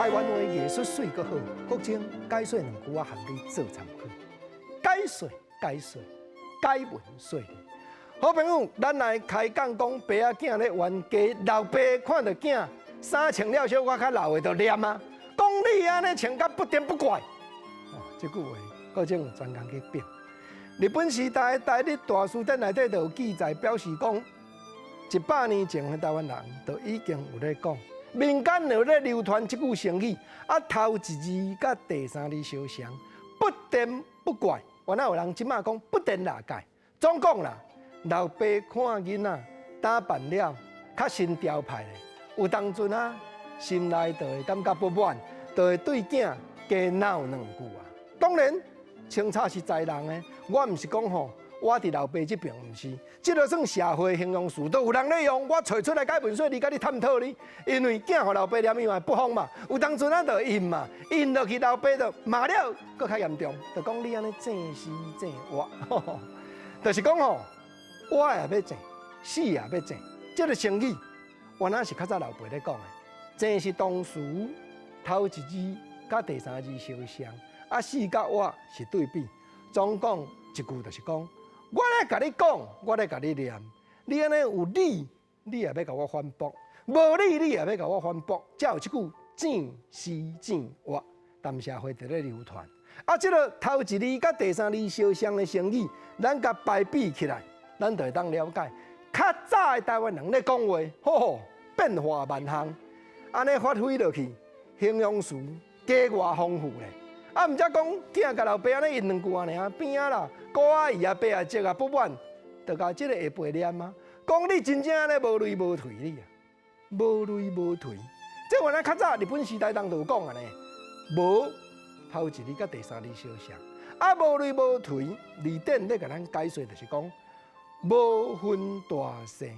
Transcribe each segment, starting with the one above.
台灣話藝術媠閣好，國政解說兩句我含你做參考。解說解說解文說理。好朋友，咱來開講講爸仔囝咧冤家，老爸看著囝衫穿了小可較老的就念啊，講你按呢穿甲不顛不怪。哦，這句話國政有專工去變。日本時代台日大辭典內底就有記載，表示講100年前的台灣人就已經有咧講。民間有咧流傳這句成語，啊頭一字佮第三字相像，不顛不怪。原來有人這馬講不顛若怪，總講啦，老爸看囡仔打扮了較新潮派的，有當陣啊，心內就會感覺不滿，就會對囝加鬧兩句啊。當然，清吵是在人的，我毋是講吼。我佇老爸這邊毋是，這個算社會形容詞，都有人咧用。我揣出來解文說理，佮你探討呢。因為囝予老爸念伊嘛不服嘛，有當陣啊就應嘛，應落去老爸就罵了，閣較嚴重，就講你按呢正死正活，就是講吼，活也欲正，死也欲正。這個成語原來是較早老爸咧講的，正是動詞頭一字佮第三字相像，啊死佮活是對比。總講一句就是講。我咧共你講，我咧共你念，你按呢有理，你也欲共我反駁；無理，你也欲共我反駁。才有這句正死正活，當社會佇咧流傳。啊，這個頭一字佮第三字相像的成語，咱共排比起來，咱就會當了解。較早的台灣人咧講話，吼吼，變化萬象，按呢發揮落去，形容詞加偌豐富咧。啊，毋才講囝共老爸按呢應兩句爾，邊仔啦，姑阿姨啊、伯啊、叔啊不滿，就共這個下輩念啊，講你真正按呢無雷無槌你啊，無雷無槌。這原來較早日本時代當就有講啊呢，無頭一字佮第三字相像，啊無雷無槌，字典咧共咱解說就是講無分大細，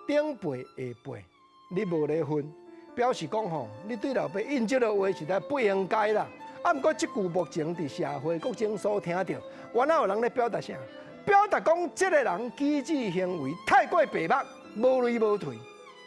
頂輩下輩，你無咧分，表示講吼，你對老爸應這個話實在不應該啦。啊，毋過這句目前佇社會各種所聽著，原來有人咧表達啥？表達講這個人舉止行為太過白目，無雷無槌。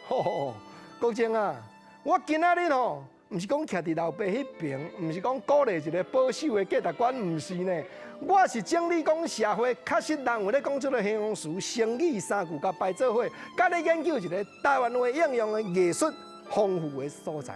吼吼，國政啊，我今仔日吼，毋是講徛佇老爸彼爿，毋是講鼓勵一個保守的價值觀，毋是呢。我是整理講社會確實人有咧講這個形容詞、成語三句共排做伙，佮咧研究一個台灣話應用的藝術豐富的所在。